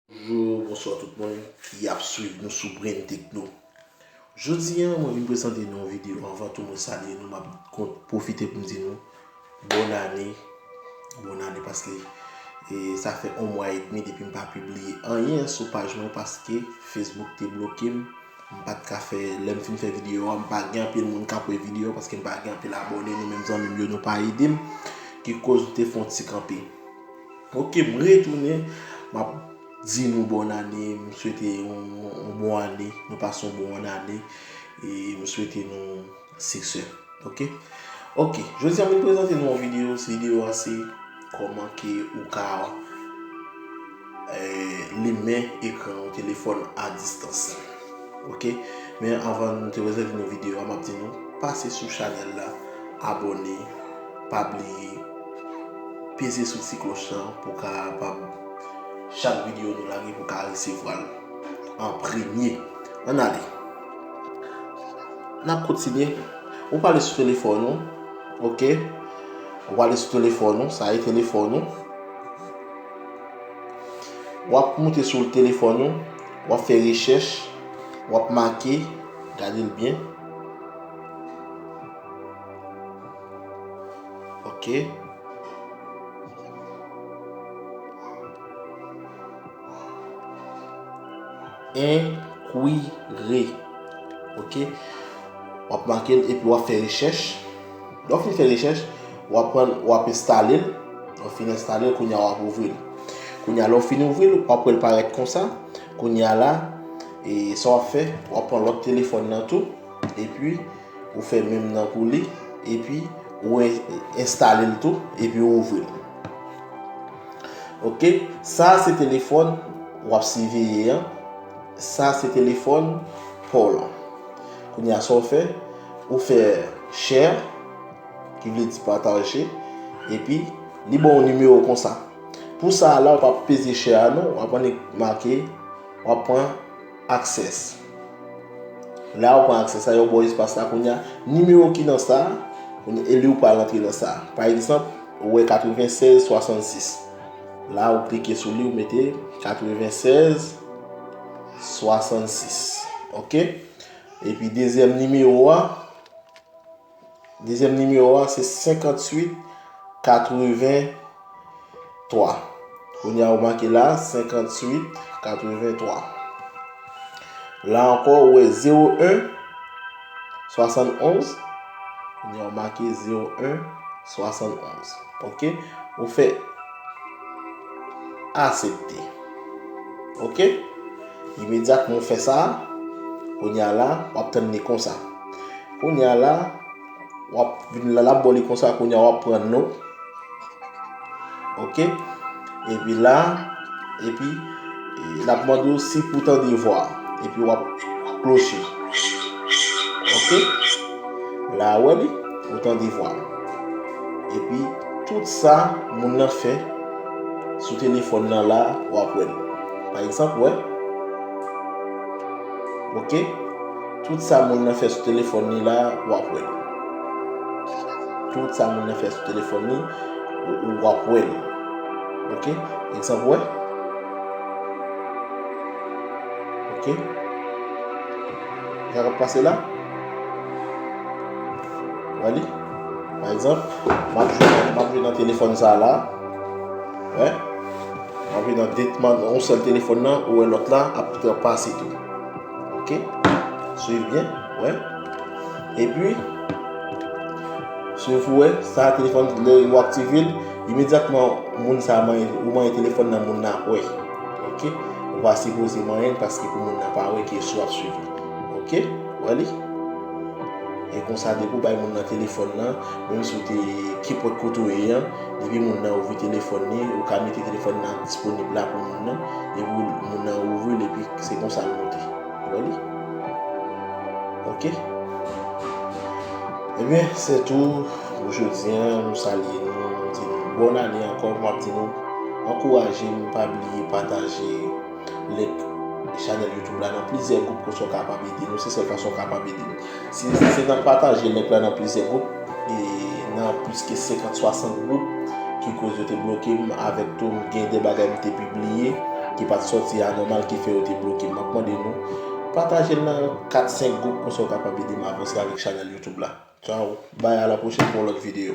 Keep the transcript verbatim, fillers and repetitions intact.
Bonjou, bonswa tout moun ki ap swiv nou sou Brain Techno. Jodi a, mwen vin prezante nou yon videyo. Anvan tou, mwen salye nou, m ap kon-, pwofite pou m di nou bòn ane, bòn ane paske, e, sa fè yon mwa edmi depi m pa pibliye anyen sou paj mwen paske Facebook te bloke m. M pa t ka fè, lè m fin fè videyo a, m pa gen anpil moun k ap wè videyo a paske m pa gen anpil abòne, nou menm zanmi m yo, nou pa ede m, ki koz nou te fè yon ti kanpe. Ok, m retounen, m ap di nou bòn ane, m swete yon, yon bon ane, nou pase yon bon ane, e m swete nou siksè. Ok? Ok, jodi a m vin prezante nou yon videyo, videyo a se kòman ke ou ka, eh, limen ekran yon telefòn a distans. Ok? Men anvan nou te prezante nou videyo a, m ap di nou, pase sou chanèl la, abòne, pa bliye, peze sou ti klòch lan pou kapab chak videyo nou lage pou ka resevwa l an premye. Ann ale. N ap kontinye. Ou prale sou telefòn ou. Ok. Ou prale sou telefòn ou. Sa e telefòn ou. W ap moute sou telefòn ou. W ap fè rechèch. W ap make. Gade l byen. Ok. Enkwire. Ok. W ap make l epi w ap fè rechèch. Lè w fin fè rechèch, w ap pran, w ap enstale l. Lè w fin enstale l, kounye a w ap ouvri l. Kounye a, lè w fin ouvri l, w ap wè l parèt konsa. Kounye a la, e sa w ap fè, w ap pran lòt telefòn nan tou, epi ou fè menm nan pou li, epi ou en-, enstale l tou, epi ou ouvri l. Ok, sa se telefòn w ap siveye an. Sa se telefòn pa w lan. Kounye a, sa w fè, ou fè share, ki vle di pataje, epi li ba w nimewo konsa. Pou sa a la, ou pa peze share a non, w ap annik make, w ap pran access. La ou pran access la, yo ba w espas la kounye a. Nimewo ki nan sa a, kounye, e li ou pral antre nan sa a. Pa egzanp, ou wè katrevennsèz swasannsis. La ou klike sou li, ou mete katrevennsèz swasannsis. Ok? Epi dezyèm nimewo a, dezyèm nimewo a se senkantuit katreven twa. Kounye a ou make la, senkantuit katreven twa. La ankò, ou wè zewo en swasannonz. Kounye a ou make zewo en swasannonz. Ok? Ou fè aksepte. Ok? Imedyatman ou fè sa, kounye a la, w ap tann li konsa. Kounye a la, w ap vin la, l ap ba w li konsa, kounye a w ap pran non. Ok? Epi la, epi, e, l ap mande w si pou tande vwa. Epi w ap kloche. Ok? La, ou wè li, ou tande vwa l. Epi, tout sa moun nan fè sou telefòn nan la, w ap wè l. Pa egzanp, wè. Ok? Tout sa moun nan fè sou telefòn li la, w ap wè l. Tout sa moun nan fè sou telefòn li, ou, ou w ap wè l. Ok? Egzanp, wè. Ok? Sa k ap pase la? Wè li? Pa egzanp, m ap jwe, m ap jwe nan telefòn sa a la. Wè? M ap jwe nan de, nan yon sèl telefòn nan, ou wè lòt la ap pase tou. Ok? Swiv byen, wè. Epi, swiv ou wè, sa telefòn, lè ou aktive l, imedyatman moun sa a manyen, ou manyen telefòn nan, moun nan ap wè. Ok? Ou pa sipoze manyen l paske pou moun nan pa wè ke si w ap swiv li. Ok? Wè li? E konsa, depi w bay moun nan telefòn nan, menm si w te kenpòt kote w ye an, depi moun nan ouvri telefòn li, ou ka mete telefòn nan disponib la pou moun nan, epi moun nan ouvri l, epi se konsa l monte. Wè li? Ok? Ebyen, se tou pou jodi a, nou salye nou, nou di nou bòn ane ankò, m ap di nou, ankouraje n, pa bliye pataje link chanèl YouTube la nan plizyè gwoup, konsa w kapab ede nou, se sèl fason w kapab ede nou. Si se nan pataje link la nan plizyè gwoup, e nan plis ke senkant, swasant gwoup, ki koz yo te bloke m, avèk tou m gen de bagay m te pibliye, ki pa t sòti anòmal ki fè yo te bloke m. M ap mande nou pataje l nan kat senk gwoup, konsa w kapab ede m avanse avèk chanèl YouTube la. Tchao, bay a la pwochèn pou yon lòt videyo.